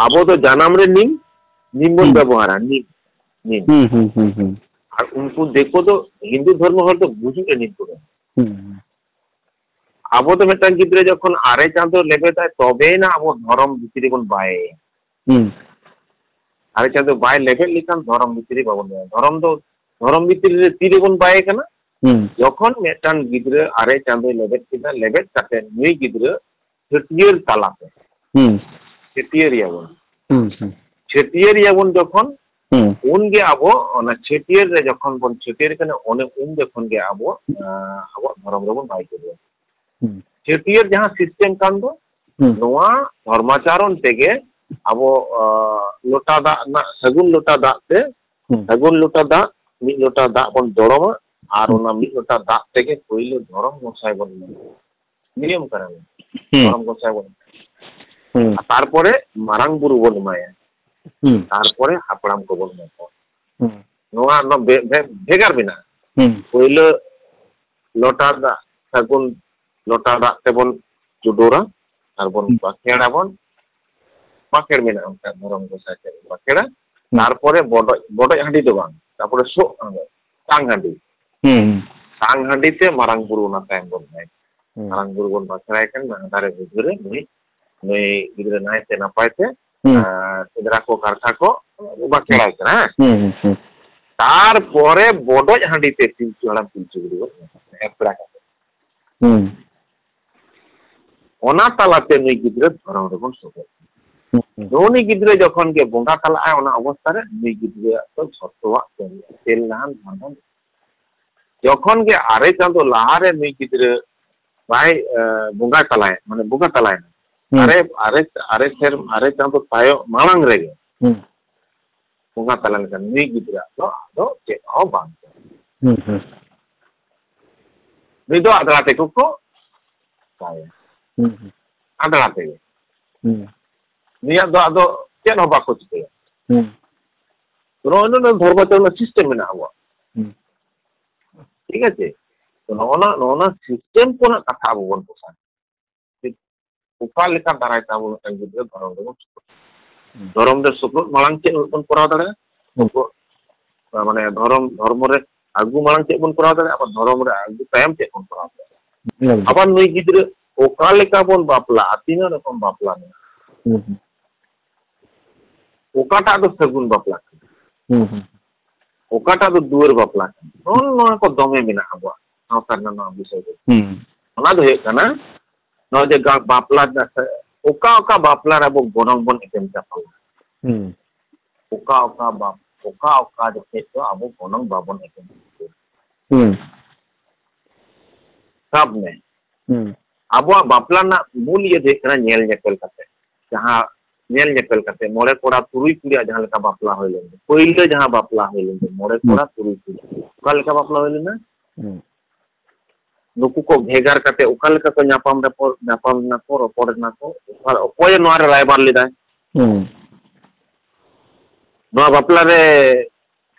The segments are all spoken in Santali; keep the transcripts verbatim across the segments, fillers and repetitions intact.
ᱟᱵᱚ ᱫᱚ ᱡᱟᱱᱟᱢ ᱨᱮ ᱱᱤᱢ, ᱱᱤᱢ ᱵᱚᱱ ᱦᱩᱸ᱾ ᱵᱮᱵᱚᱦᱟᱨᱟ, ᱱᱤᱢ, ᱱᱤᱢ᱾ ᱦᱩᱸ, ᱦᱩᱸ, ᱦᱩᱸ, ᱦᱩᱸ᱾ ᱟᱨ ᱩᱱᱠᱩ ᱫᱤᱠᱩ ᱫᱚ, ᱦᱤᱱᱫᱩ ᱫᱷᱚᱨᱢᱚ ᱦᱚᱲ ᱫᱚ ᱜᱩᱡᱩᱜ ᱨᱮ ᱱᱤᱢ ᱠᱚ ᱵᱮᱵᱚᱦᱟᱨᱟ᱾ ᱦᱩᱸ᱾ ᱟᱵᱚ ᱫᱚ ᱢᱤᱫᱴᱟᱝ ᱜᱤᱫᱽᱨᱟᱹ ᱡᱚᱠᱷᱚᱱ ᱟᱨᱮ ᱪᱟᱸᱫᱚ ᱞᱮᱵᱮᱫᱟᱭ, ᱛᱚᱵᱮᱭᱮᱱᱟ ᱟᱵᱚ ᱫᱷᱚᱨᱚᱢ ᱵᱷᱤᱛᱨᱤ ᱵᱚᱱ ᱵᱟᱭᱮᱭᱟ᱾ ᱦᱩᱸ᱾ ᱟᱨᱮ ᱪᱟᱸᱫᱚ ᱵᱟᱭ ᱞᱮᱵᱮᱫ ᱞᱮᱠᱷᱟᱱ ᱫᱷᱚᱨᱚᱢ ᱵᱷᱤᱛᱨᱤ ᱵᱟᱵᱚᱱ ᱵᱟᱭᱟ᱾ ᱫᱷᱚᱨᱚᱢ ᱫᱚ, ᱫᱷᱚᱨᱚᱢ ᱵᱷᱤᱛᱨᱤ ᱨᱮ ᱛᱤ ᱨᱮᱵᱚᱱ ᱵᱟᱭᱮ ᱠᱟᱱᱟ? ᱦᱩᱸ᱾ ᱡᱚᱠᱷᱚᱱ ᱢᱤᱫᱴᱟᱝ ᱜᱤᱫᱽᱨᱟᱹ ᱟᱨᱮ ᱪᱟᱸᱫᱚᱭ ᱞᱮᱵᱮᱫ ᱠᱮᱫᱟ, ᱞᱮᱵᱮᱫ ᱠᱟᱛᱮ ᱱᱩᱭ ᱜᱤᱫᱽᱨᱟᱹ ᱪᱷᱟᱹᱴᱭᱟᱹᱨ ᱛᱟᱞᱟᱛᱮ, ᱦᱩᱸ᱾ ᱪᱷᱟᱹᱴᱭᱟᱹᱨ ᱮᱭᱟᱵᱚᱱ᱾ ᱦᱩᱸ, ᱦᱩᱸ᱾ ᱪᱷᱟᱹᱴᱭᱟᱹᱨ ᱮᱭᱟᱵᱚᱱ ᱡᱚᱠᱷᱚᱱ, ᱦᱩᱸ᱾ ᱩᱱᱜᱮ ᱟᱵᱚ ᱚᱱᱟ ᱪᱷᱟᱹᱴᱭᱟᱹᱨ ᱨᱮ ᱡᱚᱠᱷᱚᱱ ᱵᱚᱱ ᱪᱷᱟᱹᱴᱭᱟᱹᱨ ᱠᱟᱱᱟ, ᱚᱱᱮ ᱩᱱ ᱡᱚᱠᱷᱚᱱ ᱜᱮ ᱟᱵᱚ, ᱟᱸ, ᱟᱵᱚᱣᱟᱜ ᱫᱷᱚᱨᱚᱢ ᱨᱮᱵᱚᱱ ᱵᱟᱭ ᱠᱮᱫᱮᱭᱟ᱾ ᱦᱩᱸ᱾ ᱪᱷᱟᱹᱴᱭᱟᱹᱨ ᱡᱟᱦᱟᱸ system ᱠᱟᱱ ᱫᱚ, ᱦᱩᱸ᱾ ᱱᱚᱣᱟ ᱫᱷᱚᱨᱢᱟᱪᱟᱨᱚᱱ ᱛᱮᱜᱮ ᱟᱵᱚ, ᱟᱸ, ᱞᱚᱴᱟ ᱫᱟᱜ ᱨᱮᱱᱟᱜ, ᱥᱟᱹᱜᱩᱱ ᱞᱚᱴᱟ ᱫᱟᱜ ᱛᱮ, ᱦᱩᱸ᱾ ᱥᱟᱹᱜᱩᱱ ᱞᱚᱴᱟ ᱫᱟᱜ, ᱢᱤᱫ ᱞᱚᱴᱟ ᱫᱟᱜ ᱵᱚᱱ ᱫᱚᱲᱚᱢᱟ, ᱟᱨ ᱦᱩᱸ᱾ ᱚᱱᱟ ᱢᱤᱫ ᱞᱚᱴᱟ ᱫᱟᱜ ᱛᱮᱜᱮ ᱯᱳᱭᱞᱳ ᱫᱷᱚᱨᱚᱢ ᱜᱚᱸᱥᱟᱭ ᱵᱚᱱ ᱮᱢᱟ᱾ ᱱᱤᱭᱚᱢ ᱠᱟᱱᱟ᱾ ᱦᱩᱸ᱾ ᱫᱷᱚᱨᱚᱢ ᱜᱚᱸᱥᱟᱭ ᱵᱚᱱ᱾ ᱦᱩᱸ᱾ ᱟᱨ ᱛᱟᱨᱯᱚᱨᱮ ᱢᱟᱨᱟᱝ ᱵᱩᱨᱩ ᱵᱚᱱ ᱮᱢᱟᱭᱟ᱾ ᱦᱩᱸ᱾ ᱛᱟᱨᱯᱚᱨᱮ ᱦᱟᱯᱲᱟᱢ ᱠᱚᱵᱚᱱ ᱮᱢᱟ ᱠᱚᱣᱟ᱾ ᱦᱩᱸ᱾ ᱱᱚᱣᱟ ᱫᱚ ᱵᱷᱮ-, ᱵᱷᱮ-, ᱵᱷᱮᱜᱟᱨ ᱢᱮᱱᱟᱜᱼᱟ᱾ ᱦᱩᱸ᱾ ᱯᱳᱭᱞᱳ ᱞᱚᱴᱟ ᱫᱟᱜ, ᱥᱟᱹᱜᱩᱱ ᱞᱚᱴᱟ ᱫᱟᱜ ᱛᱮᱵᱚᱱ ᱪᱩᱰᱩᱨᱟ ᱟᱨ ᱵᱚᱱ ᱦᱩᱸ᱾ ᱵᱟᱸᱠᱷᱮᱲ ᱟᱵᱚᱱ᱾ ᱵᱟᱸᱠᱷᱮᱲ ᱢᱮᱱᱟᱜᱼᱟ, ᱚᱱᱠᱟ ᱫᱷᱚᱨᱚᱢ ᱜᱚᱸᱥᱟᱭ ᱴᱷᱮᱱ ᱵᱟᱸᱠᱷᱮᱲᱟ᱾ ᱦᱩᱸ᱾ ᱛᱟᱨᱯᱚᱨᱮ ᱵᱚᱰᱚᱡ, ᱵᱚᱰᱚᱡ ᱦᱟᱺᱰᱤ ᱫᱚ ᱵᱟᱝ, ᱛᱟᱨᱯᱚᱨᱮ ᱥᱚᱜ ᱦᱟᱺᱰᱤ, ᱛᱟᱝ ᱦᱟᱺᱰᱤ᱾ ᱦᱩᱸ᱾ ᱛᱟᱝ ᱦᱟᱺᱰᱤ ᱛᱮ ᱢᱟᱨᱟᱝ ᱵᱩᱨᱩ ᱚᱱᱟ ᱛᱟᱭᱚᱢ ᱵᱚᱱ ᱮᱢᱟᱭᱟ᱾ ᱦᱩᱸ᱾ ᱢᱟᱨᱟᱝ ᱵᱩᱨᱩ ᱵᱚᱱ ᱵᱟᱸᱠᱷᱮᱲᱟᱭ ᱠᱷᱟᱱ, ᱱᱟᱦᱟᱜ ᱫᱷᱟᱨᱮ ᱵᱩᱫᱷᱟᱹ ᱨᱮ ᱱᱩᱭ, ᱱᱩᱭ ᱜᱤᱫᱽᱨᱟᱹ ᱱᱟᱭᱛᱮ ᱱᱟᱯᱟᱭ ᱛᱮ, ᱦᱩᱸ᱾ ᱟᱨ, ᱥᱮᱸᱫᱽᱨᱟ ᱠᱚ, ᱠᱟᱨᱠᱷᱟ ᱠᱚ ᱵᱟᱸᱠᱷᱮᱲᱟᱭ ᱠᱟᱱᱟ, ᱦᱮᱸ? ᱦᱩᱸ, ᱦᱩᱸ, ᱦᱩᱸ᱾ ᱛᱟᱨᱯᱚᱨᱮ ᱵᱚᱰᱚᱡ ᱦᱟᱺᱰᱤ ᱛᱮ ᱯᱤᱞᱪᱩ ᱦᱟᱲᱟᱢ ᱯᱤᱞᱪᱩ ᱵᱩᱲᱦᱤ ᱵᱚᱱ ᱮᱢᱟ, ᱦᱮᱯᱲᱟ ᱠᱟᱛᱮ᱾ ᱦᱩᱸ᱾ ᱚᱱᱟ ᱛᱟᱞᱟᱛᱮ ᱱᱩᱭ ᱜᱤᱫᱽᱨᱟᱹ ᱫᱷᱚᱨᱚᱢ ᱨᱮᱵᱚᱱ ᱥᱚᱫᱚᱨ᱾ ᱦᱩᱸ, ᱦᱩᱸ᱾ ᱱᱩᱭ ᱜᱤᱫᱽᱨᱟᱹ ᱡᱚᱠᱷᱚᱱ ᱜᱮ ᱵᱚᱸᱜᱟ ᱛᱟᱞᱟᱜᱼᱟᱭ, ᱚᱱᱟ ᱚᱵᱚᱥᱛᱷᱟ ᱨᱮ ᱱᱩᱭ ᱜᱤᱫᱽᱨᱟᱹᱣᱟᱜ ᱫᱚ ᱡᱷᱚᱛᱚᱣᱟᱜ ᱠᱟᱹᱢᱤ, ᱛᱮᱞ ᱱᱟᱦᱟᱱ ᱫᱷᱟᱱ ᱡᱚᱠᱷᱚᱱ ᱜᱮ ᱟᱨᱮ ᱪᱟᱸᱫᱚ ᱞᱟᱦᱟᱨᱮ ᱱᱩᱭ ᱜᱤᱫᱽᱨᱟᱹ ᱵᱟᱭ, ᱮ, ᱵᱚᱸᱜᱟ ᱛᱟᱞᱟᱭ, ᱢᱟᱱᱮ ᱵᱚᱸᱜᱟ ᱛᱟᱞᱟᱭᱮᱱᱟ᱾ ᱦᱩᱸ᱾ ᱟᱨᱮ, ᱟᱨᱮ, ᱟᱨᱮ ᱥᱮᱨᱢᱟ, ᱟᱨᱮ ᱪᱟᱸᱫᱚ ᱛᱟᱭᱚᱢ ᱢᱟᱲᱟᱝ ᱨᱮᱜᱮ ᱦᱩᱸ᱾ ᱵᱚᱸᱜᱟ ᱛᱟᱞᱟ ᱞᱮᱠᱷᱟᱱ ᱱᱩᱭ ᱜᱤᱫᱽᱨᱟᱹ ᱫᱚ ᱟᱫᱚ ᱪᱮᱫ ᱦᱚᱸ ᱵᱟᱝ ᱠᱟᱱᱟ᱾ ᱦᱩᱸ, ᱦᱩᱸ᱾ ᱱᱩᱭ ᱫᱚ ᱟᱫᱽᱲᱟ ᱛᱮᱠᱚ ᱠᱚ ᱠᱟᱭᱟ᱾ ᱦᱩᱸ, ᱦᱩᱸ᱾ ᱟᱫᱽᱲᱟ ᱛᱮᱜᱮ᱾ ᱦᱩᱸ᱾ ᱱᱩᱭᱟᱜ ᱫᱚ ᱟᱫᱚ ᱪᱮᱫ ᱦᱚᱸ ᱵᱟᱠᱚ ᱪᱤᱠᱟᱹᱭᱟ᱾ ᱦᱩᱸ᱾ ᱱᱚᱜᱼᱚᱭ ᱱᱚᱰᱮ ᱫᱷᱚᱨᱢᱟᱪᱟᱨ ᱨᱮᱱᱟᱜ system ᱢᱮᱱᱟᱜᱼᱟ ᱟᱵᱚᱣᱟᱜ᱾ ᱦᱩᱸ᱾ ᱴᱷᱤᱠ ᱟᱪᱷᱮ? ᱛᱚ ᱱᱚᱜᱼᱚ ᱱᱟ, ᱱᱚᱜᱼᱚ ᱱᱟ system ᱠᱚ ᱨᱮᱱᱟᱜ ᱠᱟᱛᱷᱟ ᱟᱵᱚ ᱵᱚᱱ ᱵᱩᱡᱟ᱾ ᱴᱷᱤᱠ? ᱚᱠᱟ ᱞᱮᱠᱟ ᱫᱟᱨᱟᱭ ᱛᱮ ᱟᱵᱚ ᱢᱤᱫᱴᱟᱝ ᱜᱤᱫᱽᱨᱟᱹ ᱫᱷᱚᱨᱚᱢ ᱨᱮᱵᱚᱱ ᱪᱩᱠᱟᱹᱣ ᱫᱷᱚᱨᱚᱢ ᱨᱮ ᱥᱚᱯᱚᱦᱚᱫ ᱢᱟᱲᱟᱝ ᱪᱮᱫ ᱵᱚᱱ ᱠᱚᱨᱟᱣ ᱫᱟᱲᱮᱭᱟᱜᱼᱟ? ᱥᱚᱯᱚᱦᱚᱫ, ᱢᱟᱱᱮ ᱫᱷᱚᱨᱚᱢ, ᱫᱷᱚᱨᱢᱚ ᱨᱮ ᱟᱹᱜᱩ ᱢᱟᱲᱟᱝ ᱪᱮᱫ ᱵᱚᱱ ᱠᱚᱨᱟᱣ ᱫᱟᱲᱮᱭᱟᱜᱼᱟ, ᱟᱵᱟᱨ ᱫᱷᱚᱨᱚᱢ ᱨᱮ ᱟᱹᱜᱩ ᱛᱟᱭᱚᱢ ᱪᱮᱫ ᱵᱚᱱ ᱠᱚᱨᱟᱣ ᱫᱟᱲᱮᱭᱟᱜᱼᱟ? ᱮᱠᱫᱚᱢ᱾ ᱟᱵᱟᱨ ᱱᱩᱭ ᱜᱤᱫᱽᱨᱟᱹ ᱚᱠᱟ ᱞᱮᱠᱟ ᱵᱚᱱ ᱵᱟᱯᱞᱟᱜᱼᱟ, ᱛᱤᱱᱟᱹᱜ ᱨᱚᱠᱚᱢ ᱵᱟᱯᱞᱟ ᱢᱮᱱᱟᱜᱼᱟ? ᱦᱩᱸ, ᱦᱩᱸ᱾ ᱚᱠᱟᱴᱟᱜ ᱫᱚ ᱥᱟᱹᱜᱩᱱ ᱵᱟᱯᱞᱟ ᱠᱟᱱᱟ? ᱦᱩᱸ, ᱦᱩᱸ᱾ ᱚᱠᱟᱴᱟᱜ ᱫᱚ ᱫᱩᱣᱟᱹᱨ ᱵᱟᱯᱞᱟ ᱠᱟᱱᱟ? ᱱᱚᱜᱼᱚ ᱱᱚᱣᱟ ᱠᱚ ᱫᱚᱢᱮ ᱢᱮᱱᱟᱜᱼᱟ ᱟᱵᱚᱣᱟᱜ ᱥᱟᱶᱛᱟ ᱨᱮᱱᱟᱜ ᱱᱚᱣᱟ ᱵᱤᱥᱚᱭ ᱨᱮ᱾ ᱦᱩᱸ᱾ ᱚᱱᱟ ᱫᱚ ᱦᱩᱭᱩᱜ ᱠᱟᱱᱟ, ᱱᱚᱜᱼᱚᱭ ᱡᱮ ᱜᱟ-, ᱵᱟᱯᱞᱟ ᱨᱮᱱᱟᱜ ᱥᱮ ᱚᱠᱟ ᱚᱠᱟ ᱵᱟᱯᱞᱟ ᱨᱮ ᱟᱵᱚ ᱜᱚᱱᱚᱝ ᱵᱚᱱ ᱮᱯᱮᱢ ᱪᱟᱯᱟᱞᱟ? ᱦᱩᱸ᱾ ᱚᱠᱟ ᱚᱠᱟ ᱵᱟᱯ-, ᱚᱠᱟ ᱚᱠᱟ ᱡᱚᱠᱷᱮᱡ ᱫᱚ ᱟᱵᱚ ᱜᱚᱱᱚᱝ ᱵᱟᱵᱚᱱ ᱮᱯᱮᱢ ᱪᱟᱯᱟᱞᱟ? ᱦᱩᱸ᱾ ᱥᱟᱵ ᱢᱮ, ᱦᱩᱸ᱾ ᱟᱵᱚᱣᱟᱜ ᱵᱟᱯᱞᱟ ᱨᱮᱱᱟᱜ ᱢᱩᱞ ᱤᱭᱟᱹ ᱫᱚ ᱦᱩᱭᱩᱜ ᱠᱟᱱᱟ ᱧᱮᱞ ᱧᱮᱯᱮᱞ ᱠᱟᱛᱮ᱾ ᱡᱟᱦᱟᱸ ᱧᱮᱞ ᱧᱮᱯᱮᱞ ᱠᱟᱛᱮ, ᱢᱚᱬᱮ ᱠᱚᱲᱟ ᱛᱩᱨᱩᱭ ᱠᱩᱲᱤᱭᱟᱜ ᱡᱟᱦᱟᱸ ᱞᱮᱠᱟ ᱵᱟᱯᱞᱟ ᱦᱩᱭ ᱞᱮᱱ ᱫᱚ, ᱯᱟᱹᱭᱞᱟᱹ ᱡᱟᱦᱟᱸ ᱵᱟᱯᱞᱟ ᱦᱩᱭ ᱞᱮᱱ ᱫᱚ, ᱢᱚᱬᱮ ᱦᱩᱸ᱾ ᱠᱚᱲᱟ ᱛᱩᱨᱩᱭ ᱠᱩᱲᱤ, ᱚᱠᱟ ᱞᱮᱠᱟ ᱵᱟᱯᱞᱟ ᱦᱩᱭ ᱞᱮᱱᱟ? ᱦᱩᱸ᱾ ᱱᱩᱠᱩ ᱠᱚ ᱵᱷᱮᱜᱟᱨ ᱠᱟᱛᱮ ᱚᱠᱟ ᱞᱮᱠᱟ ᱠᱚ ᱧᱟᱯᱟᱢ ᱨᱮᱯᱚᱲ-, ᱧᱟᱯᱟᱢ ᱞᱮᱱᱟ ᱠᱚ, ᱨᱚᱯᱚᱲ ᱞᱮᱱᱟ ᱠᱚ, ᱚᱠᱟ, ᱚᱠᱚᱭᱮ ᱱᱚᱣᱟ ᱨᱮ ᱨᱟᱭᱵᱟᱨ ᱞᱮᱫᱟᱭ? ᱦᱩᱸ᱾ ᱱᱚᱣᱟ ᱵᱟᱯᱞᱟ ᱨᱮ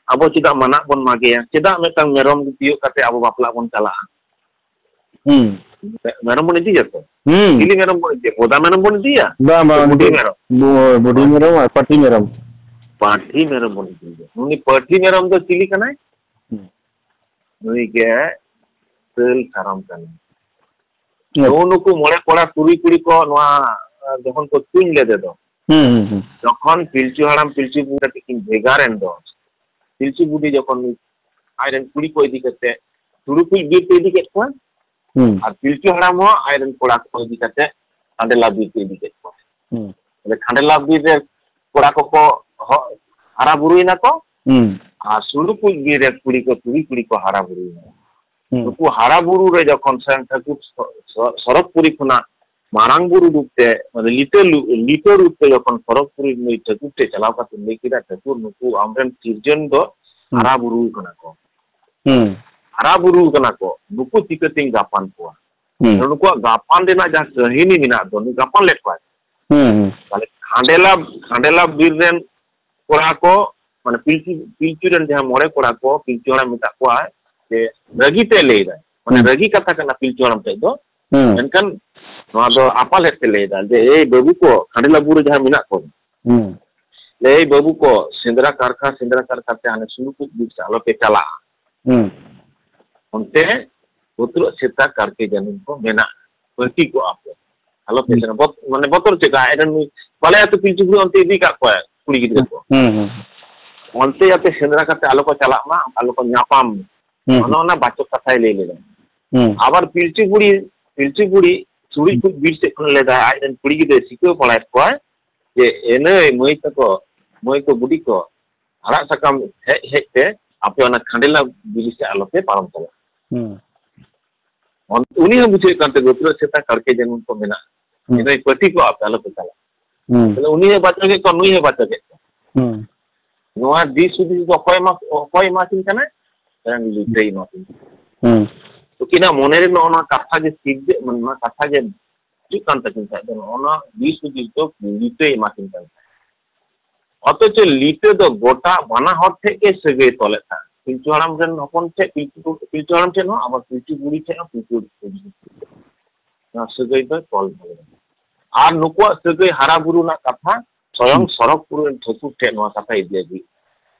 ᱟᱵᱚ ᱪᱮᱫᱟᱜ ᱢᱟᱱᱟᱜ ᱵᱚᱱ ᱢᱟᱜᱮᱭᱟ? ᱪᱮᱫᱟᱜ ᱢᱤᱫᱴᱟᱝ ᱢᱮᱨᱚᱢ ᱜᱩᱯᱤᱭᱚᱜ ᱠᱟᱛᱮ ᱟᱵᱚ ᱵᱟᱯᱞᱟᱜ ᱵᱚᱱ ᱪᱟᱞᱟᱜᱼᱟ? ᱦᱩᱸ᱾ ᱢᱮ-, ᱢᱮᱨᱚᱢ ᱵᱚᱱ ᱤᱫᱤᱭᱟ ᱛᱚ? ᱦᱩᱸ᱾ ᱪᱤᱞᱤ ᱢᱮᱨᱚᱢ ᱵᱚᱱ ᱤᱫᱤᱭᱟ? ᱵᱚᱫᱟ ᱢᱮᱨᱚᱢ ᱵᱚᱱ ᱤᱫᱤᱭᱟ? ᱵᱟᱝ, ᱵᱟᱝ, ᱥᱮ ᱵᱩᱰᱷᱤ ᱩᱱᱤ ᱢᱮᱨᱚᱢ? ᱵᱩ-, ᱵᱩᱰᱷᱤ ᱢᱮᱨᱚᱢ ᱟᱨ ᱯᱟᱹᱴᱷᱤ ᱢᱮᱨᱚᱢ᱾ ᱯᱟᱹᱴᱷᱤ ᱢᱮᱨᱚᱢ ᱵᱚᱱ ᱤᱫᱤᱭᱟ᱾ ᱩᱱᱤ ᱯᱟᱹᱴᱷᱤ ᱢᱮᱨᱚᱢ ᱫᱚ ᱪᱤᱞᱤ ᱠᱟᱱᱟᱭ? ᱦᱩᱸ᱾ ᱱᱩᱭ ᱜᱮ ᱥᱟᱹᱞ ᱥᱟᱨᱚᱢ ᱠᱟᱱᱟᱭ᱾ ᱦᱩᱸ᱾ ᱱᱩᱜᱼᱩ ᱱᱩᱠᱩ ᱢᱚᱬᱮ ᱠᱚᱲᱟ ᱛᱩᱨᱩᱭ ᱠᱩᱲᱤ ᱠᱚ ᱱᱚᱣᱟ, ᱟ, ᱡᱚᱠᱷᱚᱱ ᱠᱚ ᱛᱩᱧ ᱞᱮᱫᱮ ᱫᱚ, ᱦᱩᱸ, ᱦᱩᱸ, ᱦᱩᱸ᱾ ᱡᱚᱠᱷᱚᱱ ᱯᱤᱞᱪᱩ ᱦᱟᱲᱟᱢ ᱯᱤᱞᱪᱩ ᱵᱩᱲᱦᱤ ᱠᱟᱹᱴᱤᱡ ᱠᱤᱱ ᱵᱷᱮᱜᱟᱨ ᱮᱱ ᱫᱚ, ᱯᱤᱞᱪᱩ ᱵᱩᱰᱷᱤ ᱡᱚᱠᱷᱚᱱ ᱟᱡ ᱨᱮᱱ ᱠᱩᱲᱤ ᱠᱚ ᱤᱫᱤ ᱠᱟᱛᱮ ᱛᱩᱲᱩᱠᱩᱡ ᱵᱤᱨ ᱛᱮ ᱤᱫᱤ ᱠᱮᱫ ᱠᱚᱣᱟ, ᱦᱩᱸ᱾ ᱟᱨ ᱯᱤᱞᱪᱩ ᱦᱟᱲᱟᱢ ᱦᱚᱸ ᱟᱡ ᱨᱮᱱ ᱠᱚᱲᱟ ᱠᱚ ᱤᱫᱤ ᱠᱟᱛᱮ ᱠᱷᱟᱸᱰᱮᱞᱟ ᱵᱤᱨ ᱛᱮ ᱤᱫᱤ ᱠᱮᱫ ᱠᱚᱣᱟ᱾ ᱦᱩᱸ᱾ ᱛᱟᱦᱞᱮ ᱠᱷᱟᱸᱰᱮᱞᱟ ᱵᱤᱨ ᱨᱮ ᱠᱚᱲᱟ ᱠᱚᱠᱚ ᱦᱚ-, ᱦᱟᱨᱟ ᱵᱩᱨᱩᱭᱮᱱᱟ ᱠᱚ, ᱦᱩᱸ᱾ ᱟᱨ ᱥᱩᱲᱩᱠᱩᱡ ᱵᱤᱨ ᱨᱮ ᱠᱩᱲᱤ ᱠᱚ, ᱛᱩᱲᱩᱠᱩᱡ ᱠᱩᱲᱤ ᱠᱚ ᱦᱟᱨᱟ ᱵᱩᱨᱩᱭᱮᱱᱟ᱾ ᱦᱩᱸ᱾ ᱱᱩᱠᱩ ᱦᱟᱨᱟ ᱵᱩᱨᱩ ᱨᱮ ᱡᱚᱠᱷᱚᱱ ᱥᱮᱱ ᱴᱷᱟᱹᱠᱩᱨ ᱥᱚ-, ᱥᱚ-, ᱥᱚᱨᱚᱜᱽᱯᱩᱨᱤ ᱠᱷᱚᱱᱟᱜ ᱢᱟᱨᱟᱝ ᱵᱩᱨᱩ ᱨᱩᱯ ᱛᱮ, ᱢᱟᱱᱮ ᱞᱤᱴᱟᱹ ᱞᱩ-, ᱞᱤᱴᱟᱹ ᱨᱩᱯ ᱛᱮ ᱡᱚᱠᱷᱚᱱ ᱥᱚᱨᱚᱜᱽᱯᱩᱨᱤ ᱱᱩᱭ ᱴᱷᱟᱹᱠᱩᱨ ᱴᱷᱮᱡ ᱪᱟᱞᱟᱣ ᱠᱟᱛᱮ ᱞᱟᱹᱭ ᱠᱮᱫᱟ, "ᱴᱷᱟᱹᱠᱩᱨ, ᱱᱩᱠᱩ ᱟᱢᱨᱮᱱ ᱥᱤᱨᱡᱚᱱ ᱫᱚ ᱦᱩᱸ᱾ ᱦᱟᱨᱟ ᱵᱩᱨᱩ ᱠᱟᱱᱟ ᱠᱚ, ᱦᱩᱸ᱾ ᱦᱟᱨᱟ ᱵᱩᱨᱩ ᱠᱟᱱᱟ ᱠᱚ, ᱱᱩᱠᱩ ᱪᱤᱠᱟᱹᱛᱤᱧ ᱜᱟᱯᱟᱱ ᱠᱚᱣᱟ?" ᱦᱩᱸ᱾ ᱱᱩᱠᱩᱣᱟᱜ ᱜᱟᱯᱟᱱ ᱨᱮᱱᱟᱜ ᱡᱟᱦᱟᱸ ᱠᱟᱹᱦᱤᱱᱤ ᱢᱮᱱᱟᱜ ᱫᱚ, ᱱᱩᱭ ᱜᱟᱯᱟᱱ ᱞᱮᱫ ᱠᱚᱣᱟᱭ᱾ ᱦᱩᱸ, ᱦᱩᱸ᱾ ᱛᱟᱦᱞᱮ ᱠᱷᱟᱸᱰᱮᱞᱟ, ᱠᱷᱟᱸᱰᱮᱞᱟ ᱵᱤᱨ ᱨᱮᱱ ᱠᱚᱲᱟ ᱠᱚ, ᱢᱟᱱᱮ ᱯᱤᱞᱪᱩ, ᱯᱤᱞᱪᱩ ᱨᱮᱱ ᱡᱟᱦᱟᱸ ᱢᱚᱬᱮ ᱠᱚᱲᱟ ᱠᱚ, ᱯᱤᱞᱪᱩ ᱦᱟᱲᱟᱢ ᱢᱮᱛᱟᱜ ᱠᱚᱣᱟᱭ ᱡᱮ ᱨᱟᱹᱜᱤ ᱛᱮ ᱞᱟᱹᱭ ᱫᱟᱭ, ᱢᱟᱱᱮ ᱦᱩᱸ᱾ ᱨᱟᱹᱜᱤ ᱠᱟᱛᱷᱟ ᱠᱟᱱᱟ ᱯᱤᱞᱪᱩ ᱦᱟᱲᱟᱢ ᱴᱷᱮᱡ ᱫᱚ᱾ ᱦᱩᱸ᱾ ᱢᱮᱱᱠᱷᱟᱱ ᱱᱚᱣᱟ ᱫᱚ ᱟᱯᱟᱞᱮᱫ ᱛᱮ ᱞᱟᱹᱭ ᱫᱟ ᱡᱮ, "ᱮᱭ ᱵᱟᱹᱵᱩ ᱠᱚ, ᱠᱷᱟᱸᱰᱮᱞᱟ ᱵᱩᱨᱩ ᱨᱮ ᱡᱟᱦᱟᱸ ᱢᱮᱱᱟᱜ ᱠᱚ, ᱦᱩᱸ᱾ ᱞᱟᱹᱭ, "ᱵᱟᱹᱵᱩ ᱠᱚ, ᱥᱮᱸᱫᱽᱨᱟ ᱠᱟᱨᱠᱟ, ᱥᱮᱸᱫᱽᱨᱟ ᱠᱟᱨᱠᱟ ᱛᱮ ᱦᱟᱱᱮ ᱥᱩᱱᱩᱠᱩ ᱵᱤᱨ ᱥᱮᱫ ᱟᱞᱚᱯᱮ ᱪᱟᱞᱟᱜᱼᱟ᱾ ᱦᱩᱸ᱾ ᱚᱱᱛᱮ ᱵᱚᱛᱚᱨᱚᱜ ᱥᱮᱛᱟ ᱠᱟᱲᱠᱮ ᱡᱟᱹᱱᱩᱢ ᱠᱚ ᱢᱮᱱᱟᱜᱼᱟ, ᱯᱟᱹᱴᱤ ᱠᱚᱜᱼᱟ ᱯᱮ, ᱟᱞᱚᱯᱮ ᱦᱩᱸ᱾ ᱥᱮᱱᱚᱜ᱾" ᱵᱚᱛ-, ᱢᱟᱱᱮ ᱵᱚᱛᱚᱨ ᱪᱮᱫ ᱞᱮᱠᱟ? ᱟᱡ ᱨᱮᱱ ᱱᱩᱭ ᱵᱟᱞᱟᱭ ᱟᱹᱛᱩ ᱯᱤᱞᱪᱩ ᱵᱩᱲᱦᱤ ᱚᱱᱛᱮ ᱤᱫᱤ ᱠᱟᱜ ᱠᱚᱣᱟ ᱠᱩᱲᱤ ᱜᱤᱫᱽᱨᱟᱹ ᱠᱚ᱾ ᱦᱩᱸ, ᱦᱩᱸ᱾ ᱚᱱᱛᱮ ᱡᱟᱛᱮ ᱥᱮᱸᱫᱽᱨᱟ ᱠᱟᱛᱮ ᱟᱞᱚ ᱠᱚ ᱪᱟᱞᱟᱜ ᱢᱟ, ᱟᱞᱚ ᱠᱚ ᱧᱟᱯᱟᱢ᱾ ᱦᱩᱸ᱾ ᱚᱱᱮ ᱚᱱᱟ ᱵᱟᱪᱚᱠ ᱠᱟᱛᱷᱟᱭ ᱞᱟᱹᱭ ᱞᱮᱫᱟ᱾ ᱦᱩᱸ᱾ ᱟᱵᱟᱨ ᱯᱤᱞᱪᱩ ᱵᱩᱲᱦᱤ, ᱯᱤᱞᱪᱩ ᱵᱩᱲᱦᱤ ᱥᱩᱲᱤ ᱠᱚ ᱵᱤᱨ ᱥᱮᱫ ᱠᱷᱚᱱ ᱞᱟᱹᱭ ᱫᱟ, ᱟᱡ ᱨᱮᱱ ᱠᱩᱲᱤ ᱜᱤᱫᱽᱨᱟᱹ ᱥᱤᱠᱷᱟᱹᱣ ᱵᱟᱲᱟᱭᱮᱫ ᱠᱚᱣᱟᱭ ᱡᱮ, "ᱮ ᱱᱟᱹᱭ ᱢᱟᱹᱭ ᱛᱟᱠᱚ, ᱢᱟᱹᱭ ᱠᱚ ᱵᱩᱰᱤ ᱠᱚ, ᱟᱲᱟᱜ ᱥᱟᱠᱟᱢ ᱦᱮᱡ ᱦᱮᱡ ᱛᱮ ᱟᱯᱮ ᱚᱱᱟ ᱠᱷᱟᱸᱰᱮᱞᱟ ᱵᱤᱨ ᱥᱮᱫ ᱟᱞᱚᱯᱮ ᱯᱟᱨᱚᱢ ᱪᱟᱞᱟᱜᱼᱟ᱾" ᱦᱩᱸ᱾ ᱩᱱ-, ᱩᱱᱤ ᱦᱚᱸ ᱵᱩᱡᱷᱟᱹᱣᱮᱫ ᱠᱟᱱ ᱛᱮ, ᱵᱚᱛᱚᱨᱚᱜ ᱥᱮᱛᱟ ᱠᱟᱲᱠᱮ ᱡᱟᱹᱱᱩᱢ ᱠᱚ ᱢᱮᱱᱟᱜᱼᱟ᱾ ᱦᱩᱸ᱾ ᱤᱱᱟᱹᱭ ᱯᱟᱹᱴᱤ ᱠᱚ ᱟᱯᱮ ᱟᱞᱚᱯᱮ ᱪᱟᱞᱟᱜᱼᱟ᱾ ᱦᱩᱸ᱾ ᱛᱟᱦᱞᱮ ᱩᱱᱤ ᱦᱚᱸ ᱵᱟᱪᱚᱠᱮᱫ ᱠᱚᱣᱟ, ᱱᱩᱭ ᱦᱚᱸ ᱵᱟᱪᱚᱠᱮᱫ ᱠᱚᱣᱟ᱾ ᱦᱩᱸ᱾ ᱱᱚᱣᱟ ᱫᱤᱥ ᱦᱩᱫᱤᱥ ᱫᱚ ᱚᱠᱚᱭ ᱮᱢᱟ, ᱚᱠᱚᱭ ᱮᱢᱟ ᱠᱤᱱ ᱠᱟᱱᱟ? ᱨᱮᱱ ᱞᱤᱴᱟᱹᱭ ᱮᱢᱟ ᱠᱤᱱ ᱠᱟᱱᱟ᱾ ᱦᱩᱸ᱾ ᱩᱱᱠᱤᱱᱟᱜ ᱢᱚᱱᱮ ᱨᱮ ᱱᱚᱜᱼᱚ ᱱᱚᱣᱟ ᱠᱟᱛᱷᱟ ᱜᱮ ᱥᱤᱨᱡᱟᱹᱜ, ᱢᱟᱱᱮ ᱱᱚᱣᱟ ᱠᱟᱛᱷᱟ ᱜᱮ ᱦᱤᱡᱩᱜ ᱠᱟᱱ ᱛᱟᱹᱠᱤᱱ ᱠᱷᱟᱡ ᱫᱚ, ᱱᱚᱜᱼᱚ ᱱᱚᱣᱟ ᱫᱤᱥ ᱦᱩᱫᱤᱥ ᱫᱚ ᱞᱤᱴᱟᱹᱭ ᱮᱢᱟ ᱠᱤᱱ ᱠᱟᱱ ᱛᱟᱦᱮᱸᱫ᱾ ᱚᱛᱷᱚᱪᱚ ᱞᱤᱴᱟᱹ ᱫᱚ ᱜᱚᱴᱟ ᱵᱟᱱᱟ ᱦᱚᱲ ᱴᱷᱮᱡ ᱜᱮ ᱥᱟᱹᱜᱟᱹᱭ ᱛᱚᱞᱮᱫ ᱛᱟᱦᱮᱸᱫ᱾ ᱯᱤᱞᱪᱩ ᱦᱟᱲᱟᱢ ᱨᱮᱱ ᱦᱚᱯᱚᱱ ᱴᱷᱮᱡ, ᱯᱤᱞᱪᱩ, ᱯᱤᱞᱪᱩ ᱦᱟᱲᱟᱢ ᱴᱷᱮᱡ ᱦᱚᱸ, ᱟᱵᱟᱨ ᱯᱤᱞᱪᱩ ᱵᱩᱲᱦᱤ ᱴᱷᱮᱡ ᱦᱚᱸ, ᱯᱤᱞᱪᱩ ᱵᱩᱲᱦᱤ ᱴᱷᱮᱡ ᱦᱚᱸ᱾ ᱱᱚᱣᱟ ᱥᱟᱹᱜᱟᱹᱭ ᱫᱚᱭ ᱛᱚᱞ ᱫᱚᱦᱚ ᱞᱮᱫᱟ᱾ ᱟᱨ ᱱᱩᱠᱩᱣᱟᱜ ᱥᱟᱹᱜᱟᱹᱭ ᱦᱟᱨᱟ ᱵᱩᱨᱩ ᱨᱮᱱᱟᱜ ᱠᱟᱛᱷᱟ ᱥᱚᱭᱚᱝ ᱦᱩᱸ᱾ ᱥᱚᱨᱚᱜᱽᱯᱩᱨ ᱨᱮᱱ ᱴᱷᱟᱹᱠᱩᱨ ᱴᱷᱮᱡ ᱱᱚᱣᱟ ᱠᱟᱛᱷᱟ ᱤᱫᱤ ᱟᱹᱜᱩᱭ᱾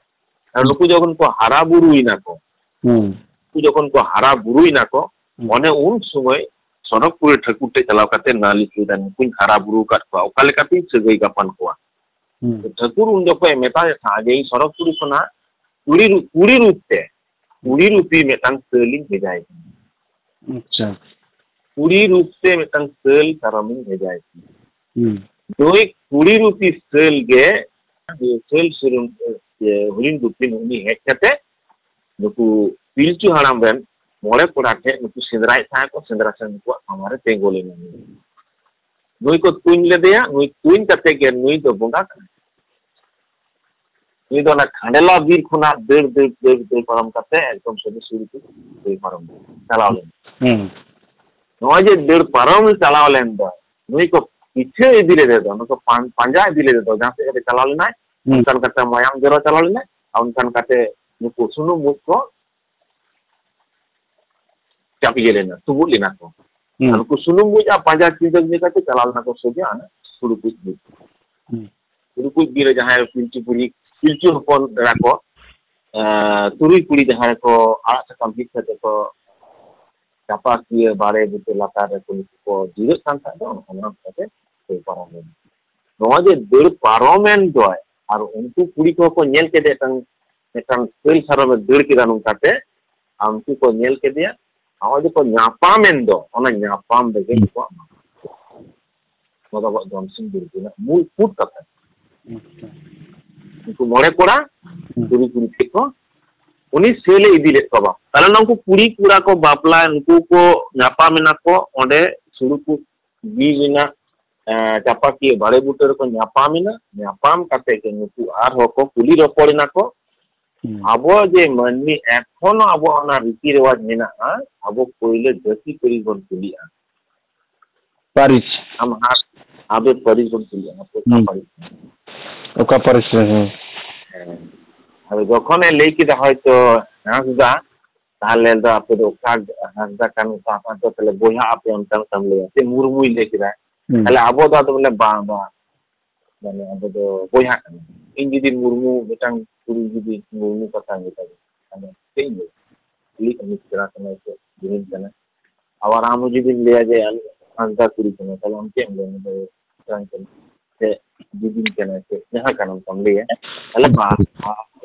ᱟᱨ ᱱᱩᱠᱩ ᱡᱚᱠᱷᱚᱱ ᱠᱚ ᱦᱟᱨᱟ ᱵᱩᱨᱩᱭᱮᱱᱟ ᱠᱚ, ᱦᱩᱸ᱾ ᱩᱱᱠᱩ ᱡᱚᱠᱷᱚᱱ ᱠᱚ ᱦᱟᱨᱟ ᱵᱩᱨᱩᱭᱮᱱᱟ ᱠᱚ, ᱦᱩᱸ᱾ ᱚᱱᱮ ᱩᱱ ᱥᱚᱢᱚᱭ ᱥᱚᱨᱚᱜᱽᱯᱩᱨ ᱨᱮ ᱴᱷᱟᱹᱠᱩᱨ ᱴᱷᱮᱡ ᱪᱟᱞᱟᱣ ᱠᱟᱛᱮ ᱱᱟᱹᱞᱤᱥ ᱞᱮᱫᱟ, ᱱᱩᱠᱩᱧ ᱦᱟᱨᱟ ᱵᱩᱨᱩ ᱟᱠᱟᱫ ᱠᱚᱣᱟ, ᱚᱠᱟ ᱞᱮᱠᱟᱛᱤᱧ ᱥᱟᱹᱜᱟᱹᱭ ᱜᱟᱯᱟᱱ ᱠᱚᱣᱟ᱾ ᱦᱩᱸ᱾ ᱴᱷᱟᱹᱠᱩᱨ ᱩᱱ ᱡᱚᱠᱷᱚᱡ ᱮ ᱢᱮᱛᱟᱭ ᱠᱟᱱᱟ ᱡᱮ, "ᱤᱧ ᱥᱚᱨᱚᱜᱽᱯᱩᱨᱤ ᱠᱷᱚᱱᱟᱜ ᱠᱩᱲᱤ ᱨᱩ-, ᱠᱩᱲᱤ ᱨᱩᱯ ᱛᱮ, ᱠᱩᱲᱤ ᱨᱩᱯᱤ ᱢᱤᱫᱴᱟᱝ ᱥᱟᱹᱞ ᱤᱧ ᱵᱷᱮᱡᱟᱭ ᱠᱟᱱᱟ᱾ ᱟᱪᱪᱷᱟ᱾ ᱠᱩᱲᱤ ᱨᱩᱯ ᱛᱮ ᱢᱤᱫᱴᱟᱝ ᱥᱟᱹᱞ ᱠᱟᱨᱟᱢ ᱤᱧ ᱵᱷᱮᱡᱟᱭ ᱠᱟᱱᱟ᱾" ᱦᱩᱸ᱾ ᱱᱩᱭ ᱠᱩᱲᱤ ᱨᱩᱯᱤ ᱥᱟᱹᱞ ᱜᱮ, ᱥᱟᱹᱞ ᱥᱩᱨᱩᱢ, ᱤᱭᱟᱹ, ᱦᱚᱨᱤᱱ ᱨᱩᱯᱤᱱ ᱩᱱᱤ ᱦᱮᱡ ᱠᱟᱛᱮ ᱱᱩᱠᱩ ᱯᱤᱞᱪᱩ ᱦᱟᱲᱟᱢ ᱨᱮᱱ ᱢᱚᱬᱮ ᱠᱚᱲᱟ ᱴᱷᱮᱡ ᱱᱩᱠᱩ ᱥᱮᱸᱫᱽᱨᱟᱭᱮᱫ ᱛᱟᱦᱮᱸ ᱠᱚ, ᱥᱮᱸᱫᱽᱨᱟ ᱥᱮᱱ ᱱᱩᱠᱩᱣᱟᱜ ᱥᱟᱢᱟᱝ ᱨᱮ ᱛᱤᱸᱜᱩ ᱞᱮᱱᱟ᱾ ᱱᱩᱭ ᱠᱚ ᱛᱩᱧ ᱞᱮᱫᱮᱭᱟ, ᱱᱩᱭ ᱛᱩᱧ ᱠᱟᱛᱮ ᱜᱮ ᱱᱩᱭ ᱫᱚ ᱵᱚᱸᱜᱟ ᱠᱟᱱᱟᱭ᱾ ᱱᱩᱭ ᱫᱚ ᱚᱱᱟ ᱠᱷᱟᱸᱰᱮᱞᱟ ᱵᱤᱨ ᱠᱷᱚᱱᱟᱜ ᱫᱟᱹᱲ, ᱫᱟᱹᱲ, ᱫᱟᱹᱲ, ᱫᱟᱹᱲ ᱯᱟᱨᱚᱢ ᱠᱟᱛᱮ ᱮᱠᱫᱚᱢ ᱥᱚᱡᱷᱮ ᱥᱩᱨ ᱛᱮ ᱫᱟᱹᱲ ᱯᱟᱨᱚᱢ ᱪᱟᱞᱟᱣ ᱞᱮᱱᱟ᱾ ᱦᱩᱸ᱾ ᱱᱚᱜᱼᱚᱭ ᱡᱮ ᱫᱟᱹᱲ ᱯᱟᱨᱚᱢ ᱪᱟᱞᱟᱣ ᱞᱮᱱ ᱫᱚ, ᱱᱩᱭ ᱠᱚ ᱯᱤᱪᱷᱟᱹ ᱤᱫᱤ ᱞᱮᱫᱮ ᱫᱚ, ᱱᱩᱭ ᱠᱚ ᱯᱟᱸ-, ᱯᱟᱸᱡᱟ ᱤᱫᱤ ᱞᱮᱫᱮ ᱫᱚ, ᱡᱟᱦᱟᱸ ᱥᱮᱫ ᱠᱟᱛᱮ ᱪᱟᱞᱟᱣ ᱞᱮᱱᱟᱭ, ᱦᱩᱸ᱾ ᱚᱱᱠᱟᱱ ᱠᱟᱛᱮ ᱢᱟᱭᱟᱢ ᱡᱚᱨᱚ ᱪᱟᱞᱟᱣ ᱞᱮᱱᱟᱭ, ᱟᱨ ᱚᱱᱠᱟᱱ ᱠᱟᱛᱮ ᱱᱩᱠᱩ ᱥᱩᱱᱩᱢ ᱢᱩᱡ ᱠᱚ ᱪᱟᱯ ᱤᱭᱟᱹ ᱞᱮᱱᱟ, ᱛᱩᱵᱩᱫ ᱞᱮᱱᱟ ᱠᱚ᱾ ᱦᱩᱸ᱾ ᱟᱨ ᱱᱩᱠᱩ ᱥᱩᱱᱩᱢ ᱢᱩᱡ ᱟᱨ ᱯᱟᱸᱡᱟ ᱪᱤᱱᱛᱟᱹ ᱤᱫᱤ ᱠᱟᱛᱮ ᱪᱟᱞᱟᱣ ᱞᱮᱱᱟ ᱠᱚ ᱥᱚᱡᱷᱮ ᱦᱟᱱᱮ ᱦᱩᱲᱩ ᱠᱩᱡ ᱵᱤᱨ᱾ ᱦᱩᱸ᱾ ᱴᱩᱠᱩᱡ ᱵᱤᱨ ᱨᱮ ᱡᱟᱦᱟᱸᱭ ᱯᱤᱞᱪᱩ ᱵᱩᱲᱦᱤ, ᱯᱤᱞᱪᱩ ᱦᱚᱯᱚᱱ ᱮᱨᱟ ᱠᱚ, ᱮᱸ, ᱛᱩᱨᱩᱭ ᱠᱩᱲᱤ ᱡᱟᱦᱟᱸᱭ ᱠᱚ ᱟᱲᱟᱜ ᱥᱟᱠᱟᱢ ᱥᱤᱫ ᱠᱟᱛᱮ ᱠᱚ ᱪᱟᱯᱟᱠᱤᱭᱟᱹ ᱵᱟᱲᱮ ᱵᱩᱴᱟᱹ ᱞᱟᱛᱟᱨ ᱨᱮ ᱠᱚ ᱱᱩᱠᱩ ᱠᱚ ᱡᱤᱨᱟᱹᱜ ᱠᱟᱱ ᱛᱟᱦᱮᱸᱫ ᱫᱚ, ᱚᱱᱟ ᱠᱟᱛᱮ ᱫᱟᱹᱲ ᱯᱟᱨᱚᱢ ᱞᱮᱱᱟ᱾ ᱱᱚᱣᱟ ᱡᱮ ᱫᱟᱹᱲ ᱯᱟᱨᱚᱢᱮᱱ ᱫᱚᱭ, ᱟᱨ ᱩᱱᱠᱩ ᱠᱩᱲᱤ ᱠᱚᱦᱚᱸ ᱠᱚ ᱧᱮᱞ ᱠᱮᱫᱮ, ᱢᱤᱫᱴᱟᱝ, ᱢᱤᱫᱴᱟᱝ ᱥᱟᱹᱞ ᱥᱟᱨᱚᱢᱮ ᱫᱟᱹᱲ ᱠᱮᱫᱟ ᱱᱚᱝᱠᱟᱛᱮ, ᱟᱨ ᱩᱱᱠᱩ ᱠᱚ ᱧᱮᱞ ᱠᱮᱫᱮᱭᱟ, ᱟᱨ ᱱᱚᱜᱼᱚᱭ ᱡᱮ ᱠᱚ ᱧᱟᱯᱟᱢᱮᱱ ᱫᱚ, ᱚᱱᱟ ᱧᱟᱯᱟᱢ ᱨᱮᱜᱮ ᱱᱩᱠᱩᱣᱟᱜ ᱱᱚᱣᱟ ᱫᱚ ᱟᱵᱚᱣᱟᱜ ᱡᱚᱢᱥᱤᱢ ᱵᱤᱱᱛᱤ ᱨᱮᱱᱟᱜ ᱢᱩᱞ ᱠᱷᱩᱸᱴ ᱠᱟᱛᱷᱟ᱾ ᱟᱪᱪᱷᱟ᱾ ᱩᱱᱠᱩ ᱢᱚᱬᱮ ᱠᱚᱲᱟ, ᱦᱩᱸ᱾ ᱛᱩᱨᱩᱭ ᱠᱩᱲᱤ ᱛᱮᱠᱚ, ᱩᱱᱤ ᱥᱮᱞᱮ ᱤᱫᱤ ᱞᱮᱫ ᱠᱚᱣᱟ ᱵᱟᱝ᱾ ᱛᱟᱦᱞᱮ ᱱᱩᱠᱩ ᱠᱩᱲᱤ ᱠᱚᱲᱟ ᱠᱚ ᱵᱟᱯᱞᱟ, ᱩᱱᱠᱩ ᱠᱚ ᱧᱟᱯᱟᱢ ᱮᱱᱟ ᱠᱚ ᱚᱸᱰᱮ ᱥᱩᱲᱩᱠᱩ ᱵᱤᱨ ᱨᱮᱱᱟᱜ, ᱮᱸ, ᱪᱟᱯᱟᱠᱤᱭᱟᱹ ᱵᱟᱲᱮ ᱵᱩᱴᱟᱹ ᱨᱮᱠᱚ ᱧᱟᱯᱟᱢ ᱮᱱᱟ᱾ ᱧᱟᱯᱟᱢ ᱠᱟᱛᱮ ᱜᱮ ᱱᱩᱠᱩ ᱟᱨᱦᱚᱸ ᱠᱚ ᱠᱩᱞᱤ ᱨᱚᱯᱚᱲ ᱮᱱᱟ ᱠᱚ᱾ ᱦᱩᱸ᱾ ᱟᱵᱚ ᱡᱮ ᱢᱟᱹᱱᱢᱤ ᱮᱠᱷᱚᱱᱳ ᱟᱵᱚᱣᱟᱜ ᱚᱱᱟ ᱨᱤᱛᱤ ᱨᱮᱣᱟᱡᱽ ᱢᱮᱱᱟᱜᱼᱟ, ᱟᱵᱚ ᱯᱳᱭᱞᱳ ᱡᱟᱹᱛᱤ ᱯᱟᱹᱨᱤᱥ ᱵᱚᱱ ᱠᱩᱞᱤᱜᱼᱟ᱾ ᱯᱟᱹᱨᱤᱥ᱾ ᱟᱢ ᱦᱟᱸᱥ-, ᱟᱵᱚ ᱯᱟᱹᱨᱤᱥ ᱵᱚᱱ ᱠᱩᱞᱤᱜᱼᱟ, ᱟᱯᱮ ᱚᱠᱟ ᱦᱩᱸ᱾ ᱯᱟᱹᱨᱤᱥ? ᱚᱠᱟ ᱯᱟᱹᱨᱤᱥ ᱨᱮ? ᱦᱮᱸ᱾ ᱦᱮᱸ᱾ ᱟᱫᱚ ᱡᱚᱠᱷᱚᱱᱮ ᱞᱟᱹᱭ ᱠᱮᱫᱟ ᱦᱚᱭᱛᱚ ᱦᱟᱸᱥᱫᱟ, ᱛᱟᱦᱞᱮ ᱫᱚ ᱟᱯᱮ ᱫᱚ ᱚᱠᱟ ᱦᱟᱸᱥᱫᱟ ᱠᱟᱱ, ᱚᱠᱟ ᱦᱟᱸᱥᱫᱟ, ᱛᱟᱦᱞᱮ ᱵᱚᱭᱦᱟᱜ ᱟᱯᱮ, ᱚᱱᱠᱟ ᱢᱤᱫᱴᱟᱝ ᱞᱟᱹᱭᱟ᱾ ᱥᱮ ᱢᱩᱨᱢᱩᱭ ᱞᱟᱹᱭ ᱠᱮᱫᱟ, ᱦᱩᱸ᱾ ᱛᱟᱦᱞᱮ ᱟᱵᱚ ᱫᱚ ᱟᱫᱚ ᱵᱚᱞᱮ ᱵᱟᱝ, ᱵᱟᱝ, ᱢᱟᱱᱮ ᱟᱵᱚ ᱫᱚ ᱵᱚᱭᱦᱟ ᱠᱟᱱᱟ᱾ ᱤᱧ ᱡᱩᱫᱤ ᱢᱩᱨᱢᱩ, ᱢᱤᱫᱴᱟᱝ ᱠᱩᱲᱤ ᱡᱩᱫᱤ ᱢᱩᱨᱢᱩ ᱠᱟᱛᱷᱟ ᱢᱮᱛᱟᱭ, ᱟᱫᱚ ᱪᱮᱫ ᱤᱧ ᱞᱟᱹᱭᱟ? ᱠᱩᱞᱤ ᱠᱟᱹᱱᱟᱹᱧ, ᱯᱮᱲᱟ ᱠᱟᱱᱟᱭ ᱥᱮ ᱡᱤᱞᱤᱧ ᱠᱟᱱᱟᱭ? ᱟᱵᱟᱨ ᱟᱢ ᱦᱚᱸ ᱡᱩᱫᱤᱢ ᱞᱟᱹᱭᱟ ᱡᱮ ᱟᱞᱮ ᱦᱟᱸᱥᱫᱟ ᱠᱩᱲᱤ ᱠᱟᱱᱟᱭ, ᱛᱟᱦᱞᱮ ᱟᱢ ᱪᱮᱫ ᱮᱢ ᱞᱟᱹᱭᱟ? ᱩᱱᱤ ᱫᱚ ᱢᱤᱫᱴᱟᱝ ᱠᱟᱱᱟᱭ ᱥᱮ ᱡᱩᱫᱤᱧ ᱠᱟᱱᱟᱭ ᱥᱮ ᱡᱟᱦᱟᱸ ᱠᱟᱱᱟᱢ ᱛᱟᱢ ᱞᱟᱹᱭᱟ, ᱛᱟᱦᱞᱮ ᱵᱟ-,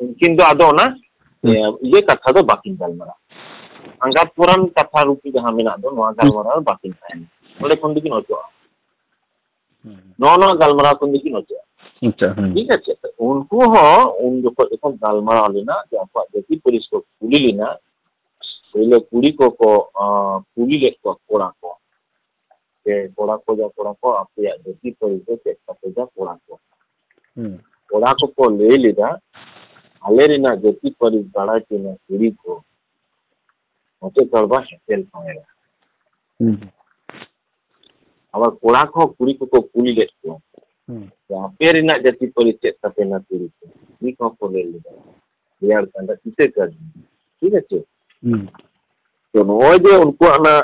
ᱩᱱᱠᱤᱱ ᱫᱚ ᱟᱫᱚ ᱚᱱᱟ, ᱦᱩᱸ᱾ ᱤᱭᱟᱹ, ᱤᱭᱟᱹ ᱠᱟᱛᱷᱟ ᱫᱚ ᱵᱟᱹᱠᱤᱱ ᱜᱟᱞᱢᱟᱨᱟᱣᱟ᱾ ᱟᱸᱜᱟᱛ ᱯᱚᱨᱟᱱ ᱠᱟᱛᱷᱟ ᱨᱩᱯᱤ ᱡᱟᱦᱟᱸ ᱢᱮᱱᱟᱜ ᱫᱚ, ᱱᱚᱣᱟ ᱦᱩᱸ᱾ ᱜᱟᱞᱢᱟᱨᱟᱣ ᱨᱮ ᱵᱟᱹᱠᱤᱱ ᱛᱟᱦᱮᱱᱟ, ᱚᱸᱰᱮ ᱠᱷᱚᱱ ᱫᱚᱠᱤᱱ ᱚᱪᱚᱜᱼᱟ᱾ ᱦᱩᱸ᱾ ᱱᱚᱜᱼᱚ ᱱᱚᱣᱟ ᱜᱟᱞᱢᱟᱨᱟᱣ ᱠᱷᱚᱱ ᱫᱚᱠᱤᱱ ᱚᱪᱚᱜᱼᱟ᱾ ᱟᱪᱪᱷᱟ, ᱦᱩᱸ᱾ ᱴᱷᱤᱠ ᱟᱪᱷᱮ? ᱛᱚ ᱩᱱᱠᱩ ᱦᱚᱸ ᱩᱱ ᱡᱚᱠᱷᱚᱱ ᱡᱚᱠᱷᱚᱱ ᱜᱟᱞᱢᱟᱨᱟᱣ ᱞᱮᱱᱟ ᱡᱮ ᱟᱠᱚᱣᱟᱜ ᱡᱟᱹᱛᱤ ᱯᱟᱹᱨᱤᱥ ᱠᱚ ᱠᱩᱞᱤ ᱞᱮᱱᱟ, ᱯᱳᱭᱞᱳ ᱠᱩᱲᱤ ᱠᱚᱠᱚ, ᱟᱸ, ᱠᱩᱞᱤ ᱞᱮᱫ ᱠᱚᱣᱟ ᱠᱚᱲᱟ ᱠᱚ᱾ ᱡᱮ, "ᱠᱚᱲᱟ ᱠᱚ ᱡᱟ ᱠᱚᱲᱟ ᱠᱚ, ᱟᱯᱮᱭᱟᱜ ᱡᱟᱹᱛᱤ ᱯᱟᱹᱨᱤᱥ ᱫᱚ ᱪᱮᱫ ᱛᱟᱯᱮ ᱡᱟ ᱠᱚᱲᱟ ᱠᱚ?" ᱦᱩᱸ᱾ ᱠᱚᱲᱟ ᱠᱚᱠᱚ ᱞᱟᱹᱭ ᱞᱮᱫᱟ, "ᱟᱞᱮ ᱨᱮᱱᱟᱜ ᱡᱟᱹᱛᱤ ᱯᱟᱹᱨᱤᱥ ᱵᱟᱲᱟᱭ ᱛᱮᱱᱟᱜ ᱠᱩᱲᱤ ᱠᱚ ᱢᱚᱪᱚ ᱪᱟᱲᱵᱟ ᱦᱮᱸᱥᱮᱞ ᱯᱟᱭᱨᱟ᱾" ᱦᱩᱸ᱾ ᱟᱵᱟᱨ ᱠᱚᱲᱟ ᱠᱚᱦᱚᱸ ᱠᱩᱲᱤ ᱠᱚᱠᱚ ᱠᱩᱞᱤ ᱞᱮᱫ ᱠᱚᱣᱟ, ᱦᱩᱸ᱾ ᱡᱮ, "ᱟᱯᱮ ᱨᱮᱱᱟᱜ ᱡᱟᱹᱛᱤ ᱯᱟᱹᱨᱤᱥ ᱪᱮᱫ ᱛᱟᱯᱮ?" ᱱᱟ ᱠᱩᱲᱤ ᱠᱚ, ᱠᱩᱲᱤ ᱠᱚᱦᱚᱸ ᱠᱚ ᱞᱟᱹᱭ ᱞᱮᱫᱟ, ᱨᱮᱭᱟᱲ ᱠᱟᱸᱰᱟ ᱠᱤᱛᱟᱹ ᱠᱟᱹᱨᱤ᱾ ᱴᱷᱤᱠ ᱟᱪᱷᱮ? ᱦᱩᱸ᱾ ᱛᱚ ᱱᱚᱜᱼᱚᱭ ᱡᱮ ᱩᱱᱠᱩᱣᱟᱜ ᱚᱱᱟ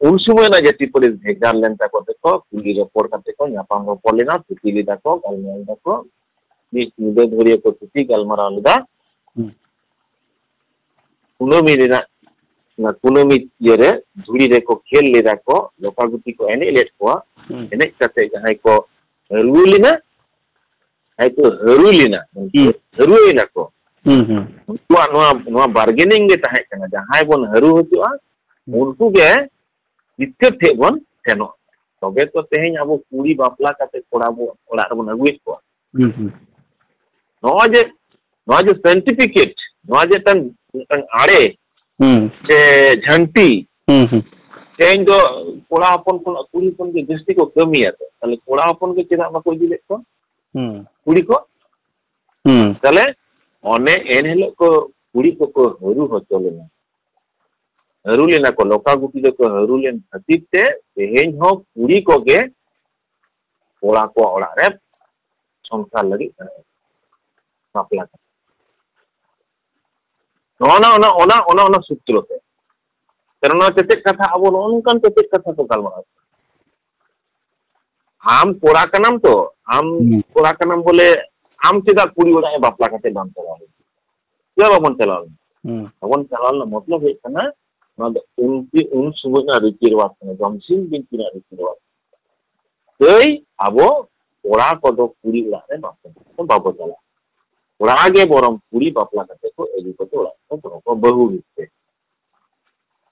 ᱩᱱ ᱥᱚᱢᱚᱭ ᱨᱮᱱᱟᱜ ᱡᱟᱹᱛᱤ ᱯᱟᱹᱨᱤᱥ ᱵᱷᱮᱜᱟᱨ ᱞᱮᱱ ᱛᱟᱠᱚ ᱛᱮᱠᱚ ᱠᱩᱞᱤ ᱨᱚᱯᱚᱲ ᱠᱟᱛᱮ ᱠᱚ ᱧᱟᱯᱟᱢ ᱨᱚᱯᱚᱲ ᱞᱮᱱᱟ, ᱛᱷᱩᱛᱤ ᱞᱮᱫᱟ ᱠᱚ, ᱜᱟᱞᱢᱟᱨᱟᱣ ᱞᱮᱫᱟ ᱠᱚ᱾ ᱢᱤᱫ ᱧᱤᱫᱟᱹ ᱫᱷᱩᱨᱤᱭᱟᱹ ᱠᱚ ᱛᱷᱩᱛᱤ ᱜᱟᱞᱢᱟᱨᱟᱣ ᱞᱮᱫᱟ᱾ ᱦᱩᱸ᱾ ᱠᱩᱱᱟᱹᱢᱤ ᱨᱮᱱᱟᱜ, ᱚᱱᱟ ᱠᱩᱱᱟᱹᱢᱤ ᱤᱭᱟᱹᱨᱮ ᱫᱷᱩᱲᱤ ᱨᱮᱠᱚ ᱠᱷᱮᱞ ᱞᱮᱫᱟ ᱠᱚ, ᱞᱚᱠᱟᱜᱩᱴᱤ ᱠᱚ ᱮᱱᱮᱡ ᱞᱮᱫ ᱠᱚᱣᱟ᱾ ᱦᱩᱸ᱾ ᱮᱱᱮᱡ ᱠᱟᱛᱮ ᱡᱟᱦᱟᱸᱭ ᱠᱚ ᱦᱟᱹᱨᱩᱣᱟᱹ ᱞᱮᱱᱟ, ᱡᱟᱦᱟᱸᱭ ᱠᱚ ᱦᱟᱹᱨᱩ ᱞᱮᱱᱟ, ᱩᱱᱠᱩ ᱦᱩᱸ᱾ ᱦᱟᱹᱨᱩᱣᱟᱹᱭᱮᱱᱟ ᱠᱚ᱾ ᱦᱩᱸ, ᱦᱩᱸ᱾ ᱩᱱᱠᱩᱣᱟᱜ ᱱᱚᱣᱟ, ᱱᱚᱣᱟ bargaining ᱜᱮ ᱛᱟᱦᱮᱸ ᱠᱟᱱᱟ, ᱡᱟᱦᱟᱸᱭ ᱵᱚᱱ ᱦᱟᱹᱨᱩ ᱦᱚᱪᱚᱜᱼᱟ, ᱦᱩᱸ᱾ ᱩᱱᱠᱩ ᱜᱮ ᱡᱤᱛᱠᱟᱹᱨ ᱴᱷᱮᱡ ᱵᱚᱱ ᱥᱮᱱᱚᱜᱼᱟ᱾ ᱛᱚᱵᱮ ᱛᱚ ᱛᱮᱦᱮᱧ ᱟᱵᱚ ᱠᱩᱲᱤ ᱵᱟᱯᱞᱟ ᱠᱟᱛᱮ ᱠᱚᱲᱟ ᱵᱚ ᱚᱲᱟᱜ ᱨᱮᱵᱚᱱ ᱟᱹᱜᱩᱭᱮᱫ ᱠᱚᱣᱟ᱾ ᱦᱩᱸ, ᱦᱩᱸ᱾ ᱱᱚᱜᱼᱚᱭ ᱡᱮ, ᱱᱚᱣᱟ ᱡᱮ certificate, ᱱᱚᱣᱟ ᱡᱮ ᱢᱤᱫᱴᱟᱝ, ᱢᱤᱫᱴᱟᱝ ᱟᱲᱮ ᱦᱩᱸ᱾ ᱥᱮ ᱡᱷᱟᱹᱱᱴᱤ, ᱦᱩᱸ, ᱦᱩᱸ᱾ ᱛᱮᱦᱮᱧ ᱫᱚ ᱠᱚᱲᱟ ᱦᱚᱯᱚᱱ ᱠᱷᱚᱱᱟᱜ ᱠᱩᱲᱤ ᱦᱚᱯᱚᱱ ᱜᱮ ᱡᱟᱹᱥᱛᱤ ᱠᱚ ᱠᱟᱹᱢᱤᱭᱟ ᱛᱚ᱾ ᱛᱟᱦᱞᱮ ᱠᱚᱲᱟ ᱦᱚᱯᱚᱱ ᱜᱮ ᱪᱮᱫᱟᱜ ᱵᱟᱠᱚ ᱤᱫᱤ ᱞᱮᱫ ᱠᱚᱣᱟ? ᱦᱩᱸ᱾ ᱠᱩᱲᱤ ᱠᱚ? ᱦᱩᱸ᱾ ᱛᱟᱦᱞᱮ ᱚᱱᱮ ᱮᱱ ᱦᱤᱞᱳᱜ ᱠᱚ ᱠᱩᱲᱤ ᱠᱚᱠᱚ ᱦᱟᱹᱨᱩ ᱦᱚᱪᱚ ᱞᱮᱱᱟ᱾ ᱦᱟᱹᱨᱩ ᱞᱮᱱᱟ ᱠᱚ, ᱞᱚᱠᱟ ᱜᱩᱴᱤ ᱫᱚᱠᱚ ᱦᱟᱹᱨᱩ ᱞᱮᱱ ᱠᱷᱟᱹᱛᱤᱨ ᱛᱮ ᱛᱮᱦᱮᱧ ᱦᱚᱸ ᱠᱩᱲᱤ ᱠᱚᱜᱮ ᱠᱚᱲᱟ ᱠᱚᱣᱟᱜ ᱚᱲᱟᱜ ᱨᱮ ᱥᱚᱝᱥᱟᱨ ᱞᱟᱹᱜᱤᱫ ᱵᱟᱯᱞᱟ ᱠᱟᱱᱟ᱾ ᱱᱚᱜᱼᱚ ᱱᱟ, ᱚᱱᱟ, ᱚᱱᱟ, ᱚᱱᱟ, ᱚᱱᱟ ᱥᱩᱛᱨᱚ ᱛᱮ᱾ ᱠᱟᱨᱚᱱ ᱱᱚᱣᱟ ᱛᱮᱛᱮᱫ ᱠᱟᱛᱷᱟ, ᱟᱵᱚ ᱱᱚᱜᱼᱚ ᱱᱚᱝᱠᱟᱱ ᱛᱮᱛᱮᱫ ᱠᱟᱛᱷᱟ ᱠᱚ ᱜᱟᱞᱢᱟᱨᱟᱣ᱾ ᱟᱢ ᱠᱚᱲᱟ ᱠᱟᱱᱟᱢ ᱛᱚ, ᱟᱢ ᱦᱩᱸ᱾ ᱠᱚᱲᱟ ᱠᱟᱱᱟᱢ ᱵᱚᱞᱮ, ᱟᱢ ᱪᱮᱫᱟᱜ ᱠᱩᱲᱤ ᱚᱲᱟᱜ ᱮ ᱵᱟᱯᱞᱟ ᱠᱟᱛᱮ ᱵᱟᱢ ᱪᱟᱞᱟᱣ ᱞᱮᱱᱟ? ᱪᱮᱫᱟᱜ ᱵᱟᱵᱚᱱ ᱪᱟᱞᱟᱣ ᱞᱮᱱᱟ? ᱦᱩᱸ᱾ ᱵᱟᱵᱚᱱ ᱪᱟᱞᱟᱣ ᱞᱮᱱᱟ, ᱢᱚᱛᱞᱚᱵ ᱦᱩᱭᱩᱜ ᱠᱟᱱᱟ, ᱱᱚᱣᱟ ᱫᱚ ᱩᱱᱠᱤ-, ᱩᱱ ᱥᱚᱢᱚᱭ ᱨᱮᱱᱟᱜ ᱨᱤᱛᱤ ᱨᱮᱣᱟᱡᱽ ᱠᱟᱱᱟ, ᱡᱚᱢᱥᱤᱢ ᱵᱤᱱᱛᱤ ᱨᱮᱱᱟᱜ ᱨᱤᱛᱤ ᱨᱮᱣᱟᱡᱽ᱾ ᱛᱟᱹᱭ ᱟᱵᱚ ᱠᱚᱲᱟ ᱠᱚᱫᱚ ᱠᱩᱲᱤ ᱚᱲᱟᱜ ᱨᱮ ᱵᱟᱠᱚ, ᱵᱟᱵᱚ ᱪᱟᱞᱟᱜᱼᱟ᱾ ᱠᱚᱲᱟ ᱜᱮ ᱵᱚᱨᱚᱝ ᱠᱩᱲᱤ ᱵᱟᱯᱞᱟ ᱠᱟᱛᱮ ᱠᱚ ᱟᱹᱜᱩ ᱠᱚᱛᱮ ᱚᱲᱟᱜ ᱠᱚ ᱫᱚᱦᱚ ᱠᱚ ᱵᱟᱹᱦᱩ ᱨᱩᱯ ᱛᱮ᱾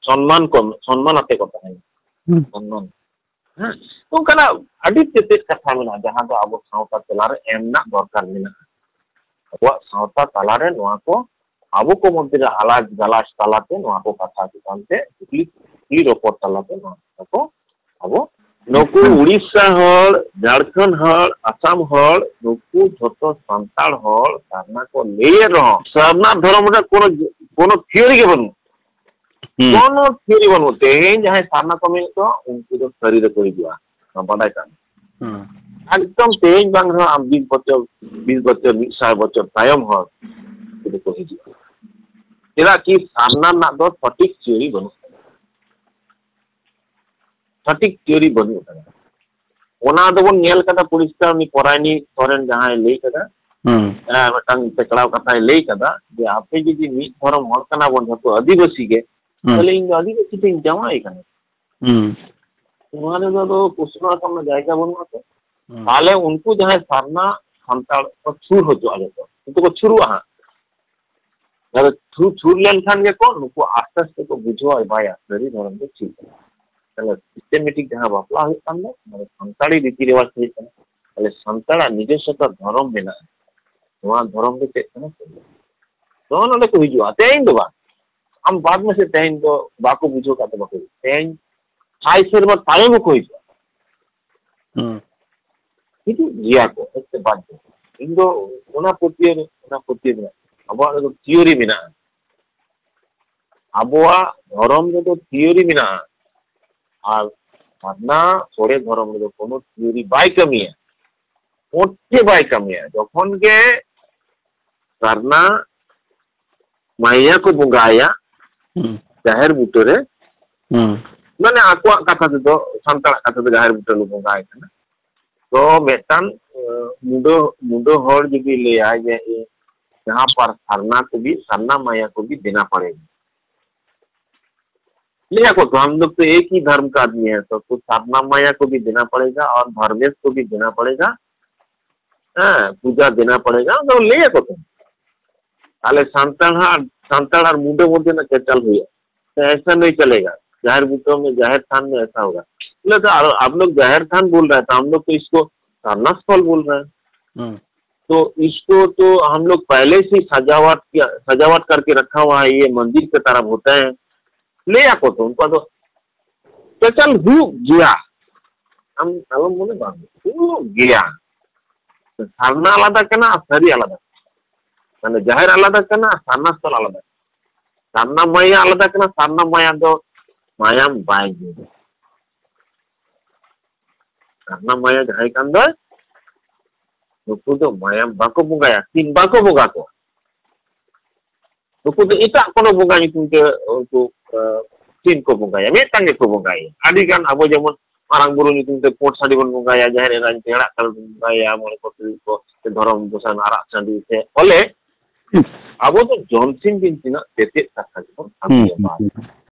ᱥᱚᱱᱢᱟᱱ ᱠᱚ, ᱥᱚᱱᱢᱟᱱ ᱟᱛᱮ ᱠᱚ ᱛᱟᱦᱮᱱᱟ᱾ ᱦᱩᱸ᱾ ᱥᱚᱱᱢᱟᱱ᱾ ᱦᱮᱸ, ᱚᱱᱠᱟᱱᱟᱜ ᱟᱹᱰᱤ ᱛᱮᱛᱮᱫ ᱠᱟᱛᱷᱟ ᱢᱮᱱᱟᱜᱼᱟ, ᱡᱟᱦᱟᱸ ᱫᱚ ᱟᱵᱚ ᱥᱟᱶᱛᱟ ᱛᱟᱞᱟᱨᱮ ᱮᱢ ᱨᱮᱱᱟᱜ ᱫᱚᱨᱠᱟᱨ ᱢᱮᱱᱟᱜᱼᱟ᱾ ᱟᱵᱚᱣᱟᱜ ᱥᱟᱶᱛᱟ ᱛᱟᱞᱟᱨᱮ ᱱᱚᱣᱟ ᱠᱚ ᱟᱵᱚ ᱠᱚ ᱢᱚᱫᱽᱫᱷᱮ ᱨᱮ ᱟᱞᱟᱡᱽ ᱜᱟᱞᱟᱡᱽ ᱛᱟᱞᱟᱛᱮ ᱱᱚᱣᱟ ᱠᱚ ᱠᱟᱛᱷᱟ ᱪᱮᱛᱟᱱ ᱛᱮ ᱠᱩᱠᱞᱤ, ᱠᱩᱠᱞᱤ ᱨᱚᱯᱚᱲ ᱛᱟᱞᱟᱛᱮ ᱱᱚᱣᱟ ᱠᱚ ᱟᱵᱚ ᱱᱩᱠᱩ ᱩᱲᱤᱥᱥᱟ ᱦᱚᱲ, ᱡᱷᱟᱲᱠᱷᱚᱸᱰ ᱦᱚᱲ, ᱟᱥᱟᱢ ᱦᱚᱲ, ᱱᱩᱠᱩ ᱡᱷᱚᱛᱚ ᱥᱟᱱᱛᱟᱲ ᱦᱚᱲ ᱥᱟᱨᱱᱟ ᱠᱚ ᱞᱟᱹᱭᱮᱫ ᱨᱮᱦᱚᱸ, ᱥᱟᱨᱱᱟ ᱫᱷᱚᱨᱚᱢ ᱨᱮᱱᱟᱜ ᱠᱳᱱᱳ, ᱠᱳᱱᱳ theory ᱜᱮ ᱵᱟᱹᱱᱩᱜ᱾ ᱦᱩᱸ᱾ ᱠᱳᱱᱳ theory ᱵᱟᱹᱱᱩᱜ᱾ ᱛᱮᱦᱮᱧ ᱡᱟᱦᱟᱸᱭ ᱥᱟᱨᱱᱟ ᱠᱚ ᱢᱮᱱᱮᱫ ᱠᱚ, ᱩᱱᱠᱩ ᱫᱚ ᱥᱟᱹᱨᱤ ᱨᱮᱠᱚ ᱦᱤᱡᱩᱜᱼᱟ, ᱱᱚᱣᱟ ᱵᱟᱰᱟᱭ ᱠᱟᱜ ᱢᱮ᱾ ᱦᱩᱸ᱾ ᱮᱠᱫᱚᱢ ᱛᱮᱦᱮᱧ ᱵᱟᱝ ᱨᱮᱦᱚᱸ ᱟᱢ ᱵᱤᱥ ᱵᱚᱪᱷᱚᱨ, ᱵᱤᱥ ᱵᱚᱪᱷᱚᱨ, ᱢᱤᱫ ᱥᱟᱭ ᱵᱚᱪᱷᱚᱨ ᱛᱟᱭᱚᱢ ᱦᱚᱲ ᱩᱱᱠᱩ ᱫᱚᱠᱚ ᱦᱤᱡᱩᱜᱼᱟ᱾ ᱪᱮᱫᱟᱜ ᱠᱤ ᱥᱟᱨᱱᱟ ᱨᱮᱱᱟᱜ ᱫᱚ ᱥᱚᱴᱷᱤᱠ theory ᱵᱟᱹᱱᱩᱜ ᱟᱠᱟᱫᱟ᱾ ᱥᱚᱴᱷᱤᱠ theory ᱵᱟᱹᱱᱩᱜ ᱟᱠᱟᱫᱟ᱾ ᱚᱱᱟ ᱫᱚᱵᱚᱱ ᱧᱮᱞ ᱠᱟᱫᱟ ᱯᱚᱨᱤᱥᱠᱟᱨ, ᱩᱱᱤ ᱯᱚᱨᱟᱭᱱᱤ ᱥᱚᱨᱮᱱ ᱡᱟᱦᱟᱸᱭ ᱞᱟᱹᱭ ᱠᱟᱫᱟ, ᱦᱩᱸ᱾ ᱟᱨ ᱢᱤᱫᱴᱟᱝ ᱛᱮᱠᱲᱟᱣ ᱠᱟᱛᱷᱟᱭ ᱞᱟᱹᱭ ᱠᱟᱫᱟ ᱡᱮ, ᱟᱯᱮ ᱡᱩᱫᱤ ᱢᱤᱫ ᱫᱷᱚᱨᱚᱢ ᱦᱚᱲ ᱠᱟᱱᱟ ᱵᱚᱱ ᱡᱷᱚᱛᱚ ᱟᱹᱫᱤᱵᱟᱹᱥᱤ ᱜᱮ, ᱦᱩᱸ᱾ ᱛᱟᱦᱞᱮ ᱤᱧ ᱫᱚ ᱟᱹᱫᱤᱵᱟᱹᱥᱤ ᱴᱷᱮᱱ ᱡᱟᱶᱟᱭ ᱠᱟᱱᱟ᱾ ᱦᱩᱸ᱾ ᱱᱚᱣᱟ ᱨᱮᱫᱚ ᱟᱫᱚ ᱠᱩᱥᱤ ᱨᱮᱱᱟᱜ ᱠᱳᱱᱳ ᱡᱟᱭᱜᱟ ᱵᱟᱹᱱᱩᱜᱼᱟ ᱛᱚ᱾ ᱦᱩᱸ᱾ ᱛᱟᱦᱞᱮ ᱩᱱᱠᱩ ᱡᱟᱦᱟᱸᱭ ᱥᱟᱨᱱᱟ ᱥᱟᱱᱛᱟᱲ ᱠᱚ ᱥᱩᱨ ᱦᱚᱪᱚᱜᱼᱟ, ᱡᱚᱛᱚ ᱩᱱᱠᱩ ᱠᱚ ᱥᱩᱨᱩᱜᱼᱟ ᱦᱟᱸᱜ᱾ ᱟᱫᱚ ᱥᱩᱨ, ᱥᱩᱨ ᱞᱮᱱᱠᱷᱟᱱ ᱜᱮᱠᱚ ᱱᱩᱠᱩ ᱟᱥᱛᱮ ᱟᱥᱛᱮ ᱠᱚ ᱵᱩᱡᱷᱟᱹᱣᱟ, ᱵᱟᱭᱟ ᱥᱟᱹᱨᱤ ᱫᱷᱚᱨᱚᱢ ᱫᱚ ᱪᱮᱫ ᱠᱟᱱᱟ᱾ ᱛᱟᱦᱞᱮ systematic ᱡᱟᱦᱟᱸ ᱵᱟᱯᱞᱟ ᱦᱩᱭᱩᱜ ᱠᱟᱱ ᱫᱚ, ᱚᱱᱟ ᱫᱚ ᱥᱟᱱᱛᱟᱲᱤ ᱨᱤᱛᱤ ᱨᱮᱣᱟᱡᱽ ᱦᱩᱭᱩᱜ ᱠᱟᱱᱟ᱾ ᱛᱟᱦᱞᱮ ᱥᱟᱱᱛᱟᱲᱟᱜ ᱱᱤᱡᱚᱥᱥᱚᱛᱟ ᱫᱷᱚᱨᱚᱢ ᱢᱮᱱᱟᱜᱼᱟ᱾ ᱱᱚᱣᱟ ᱫᱷᱚᱨᱚᱢ ᱫᱚ ᱪᱮᱫ ᱠᱟᱱᱟ? ᱱᱚᱜᱼᱚ ᱱᱚᱰᱮ ᱠᱚ ᱦᱤᱡᱩᱜᱼᱟ᱾ ᱛᱮᱦᱮᱧ ᱫᱚ ᱵᱟᱝ, ᱟᱢ ᱵᱟᱫ ᱢᱮᱥᱮ, ᱛᱮᱦᱮᱧ ᱫᱚ ᱵᱟᱠᱚ ᱵᱩᱡᱷᱟᱹᱣ ᱠᱟᱜ ᱛᱮ ᱵᱟᱠᱚ ᱦᱤᱡᱩᱜᱼᱟ᱾ ᱛᱮᱦᱮᱧ ᱥᱟᱭ ᱥᱮᱨᱢᱟ ᱛᱟᱭᱚᱢ ᱦᱚᱸᱠᱚ ᱦᱤᱡᱩᱜᱼᱟ᱾ ᱦᱩᱸ᱾ ᱦᱤᱡᱩᱜ ᱜᱮᱭᱟ ᱠᱚ, ᱦᱮᱡ ᱛᱮ ᱵᱟᱫᱽᱫᱷᱚ᱾ ᱤᱧ ᱫᱚ ᱚᱱᱟ ᱯᱟᱹᱛᱭᱟᱹᱣ ᱨᱮ, ᱚᱱᱟ ᱯᱟᱹᱛᱭᱟᱹᱣ ᱢᱮᱱᱟᱜᱼᱟ᱾ ᱟᱵᱚᱣᱟᱜ ᱨᱮᱫᱚ theory ᱢᱮᱱᱟᱜᱼᱟ᱾ ᱟᱵᱚᱣᱟᱜ ᱫᱷᱚᱨᱚᱢ ᱨᱮᱫᱚ theory ᱢᱮᱱᱟᱜᱼᱟ᱾ ᱟᱨ ᱥᱟᱨᱱᱟ ᱥᱚᱲᱮ ᱫᱷᱚᱨᱚᱢ ᱨᱮᱫᱚ ᱠᱳᱱᱳ theory ᱵᱟᱭ ᱠᱟᱹᱢᱤᱭᱟ᱾ ᱢᱚᱴᱷᱮ ᱵᱟᱭ ᱠᱟᱹᱢᱤᱭᱟ᱾ ᱡᱚᱠᱷᱚᱱ ᱜᱮ ᱥᱟᱨᱱᱟ ᱢᱟᱭᱟ ᱠᱚ ᱵᱚᱸᱜᱟᱭᱟ ᱦᱩᱸ᱾ ᱡᱟᱦᱮᱨ ᱵᱩᱴᱟᱹᱨᱮ, ᱦᱩᱸ᱾ ᱢᱟᱱᱮ ᱟᱠᱚᱣᱟᱜ ᱠᱟᱛᱷᱟ ᱛᱮᱫᱚ, ᱥᱟᱱᱛᱟᱲᱟᱜ ᱠᱟᱛᱷᱟ ᱛᱮ ᱡᱟᱦᱮᱨ ᱵᱩᱴᱟᱹ ᱞᱮ ᱵᱚᱸᱜᱟᱭ ᱠᱟᱱᱟ᱾ ᱛᱚ ᱢᱤᱫᱴᱟᱝ, ᱮ, ᱢᱩᱰᱟᱹ, ᱢᱩᱰᱟᱹ ᱦᱚᱲ ᱡᱩᱫᱤ ᱞᱟᱹᱭᱟᱭ ᱡᱮ, ᱤᱧ ᱡᱟᱦᱟᱸ ᱯᱟᱨ ᱥᱟᱨᱱᱟ ᱠᱚᱵᱤ, ᱥᱟᱨᱱᱟ ᱢᱟᱭᱟ ᱠᱚᱵᱤ ᱫᱮᱱᱟ ᱯᱟᱲᱮᱜᱟ᱾ ᱞᱟᱹᱭᱟ ᱠᱚ ᱛᱚ, हम लोग तो एक ही धर्म का आदमी है, तो कुछ साधना माया को भी देना पड़ेगा और धर्मेश को भी देना पड़ेगा, हाँ, पूजा देना पड़ेगा, तो ᱞᱟᱹᱭᱟ ᱠᱚ ᱛᱚ᱾ ᱛᱟᱦᱞᱮ ᱥᱟᱱᱛᱟᱲ ᱦᱟᱸᱜ, ᱥᱟᱱᱛᱟᱲ ᱟᱨ ᱢᱩᱰᱟᱹ ᱢᱚᱫᱽᱫᱷᱮ ᱨᱮᱱᱟᱜ ᱠᱮᱪᱟᱞ ᱦᱩᱭᱩᱜᱼᱟ, तो ऐसा नहीं चलेगा, ᱡᱟᱦᱮᱨ ᱵᱩᱴᱟᱹ में, ᱡᱟᱦᱮᱨ ᱛᱷᱟᱱ में ऐसा होगा। ᱵᱚᱞᱮ ᱛᱚ ᱟᱨ आप लोग ᱡᱟᱦᱮᱨ ᱛᱷᱟᱱ बोल रहे हैं, तो हम लोग तो इसको ᱥᱟᱨᱱᱟ ᱥᱛᱷᱚᱞ बोल रहे हैं। ᱦᱩᱸ। तो इसको तो हम लोग पहले से सजावट किया, सजावट करके रखा हुआ है, ये मंदिर के तरह होता है। ᱞᱟᱹᱭᱟ ᱠᱚ ᱛᱚ, ᱩᱱᱠᱩᱣᱟᱜ ᱫᱚ ᱠᱮᱪᱟᱞ ᱦᱩᱭᱩᱜ ᱜᱮᱭᱟ᱾ ᱟᱢ ᱟᱞᱚᱢ ᱢᱚᱱᱮ, ᱵᱟᱝ ᱦᱩᱭᱩᱜ ᱜᱮᱭᱟ᱾ ᱥᱟᱨᱱᱟ ᱟᱞᱟᱫᱟ ᱠᱟᱱᱟ ᱟᱨ ᱥᱟᱹᱨᱤ ᱟᱞᱟᱫᱟ᱾ ᱢᱟᱱᱮ ᱡᱟᱦᱮᱨ ᱟᱞᱟᱫᱟ ᱠᱟᱱᱟ ᱟᱨ ᱥᱟᱨᱱᱟ ᱥᱛᱷᱚᱞ ᱟᱞᱟᱫᱟ᱾ ᱥᱟᱨᱱᱟ ᱢᱟᱭᱟ ᱟᱞᱟᱫᱟ ᱠᱟᱱᱟ, ᱥᱟᱨᱱᱟ ᱢᱟᱭᱟ ᱫᱚ ᱢᱟᱭᱟᱢ ᱵᱟᱭ ᱧᱩᱭᱟ᱾ ᱥᱟᱨᱱᱟ ᱢᱟᱭᱟ ᱡᱟᱦᱟᱸᱭ ᱠᱟᱱ ᱫᱚᱭ, ᱱᱩᱠᱩ ᱫᱚ ᱢᱟᱭᱟᱢ ᱵᱟᱠᱚ ᱵᱚᱸᱜᱟᱭᱟ, ᱥᱤᱢ ᱵᱟᱠᱚ ᱵᱚᱸᱜᱟ ᱠᱚᱣᱟ᱾ ᱱᱩᱠᱩ ᱫᱚ ᱮᱴᱟᱜ ᱠᱳᱱᱳ ᱵᱚᱸᱜᱟ ᱧᱩᱛᱩᱢ ᱛᱮ ᱩᱱᱠᱩ, ᱮ, ᱥᱤᱢ ᱠᱚ ᱵᱚᱸᱜᱟᱭᱟ, ᱢᱤᱫᱴᱟᱝ ᱜᱮᱠᱚ ᱵᱚᱸᱜᱟᱭᱟ᱾ ᱟᱹᱰᱤ ᱜᱟᱱ ᱟᱵᱚ ᱡᱮᱢᱚᱱ ᱢᱟᱨᱟᱝ ᱵᱩᱨᱩ ᱧᱩᱛᱩᱢ ᱛᱮ ᱯᱩᱸᱰ ᱥᱟᱺᱰᱤ ᱵᱚᱱ ᱵᱚᱸᱜᱟᱭᱟ, ᱡᱟᱦᱮᱨ ᱮᱨᱟ ᱧᱩᱛᱩᱢ ᱦᱮᱲᱟᱜ ᱠᱟᱞᱚᱴ ᱵᱚᱱ ᱵᱚᱸᱜᱟᱭᱟ, ᱢᱚᱬᱮ ᱠᱚ ᱛᱩᱨᱩᱭ ᱠᱚ ᱥᱮ ᱫᱷᱚᱨᱚᱢ ᱜᱚᱸᱥᱟᱭ ᱟᱨᱟᱜ ᱥᱟᱺᱰᱤ ᱥᱮ ᱵᱚᱞᱮ ᱟᱵᱚ ᱫᱚ ᱡᱚᱢᱥᱤᱢ ᱵᱤᱱᱛᱤ ᱨᱮᱱᱟᱜ ᱛᱮᱛᱮᱫ ᱠᱟᱛᱷᱟ ᱜᱮᱵᱚᱱ ᱦᱩᱸ, ᱟᱸᱡᱚᱢᱟ᱾ ᱦᱩᱸ, ᱦᱩᱸ᱾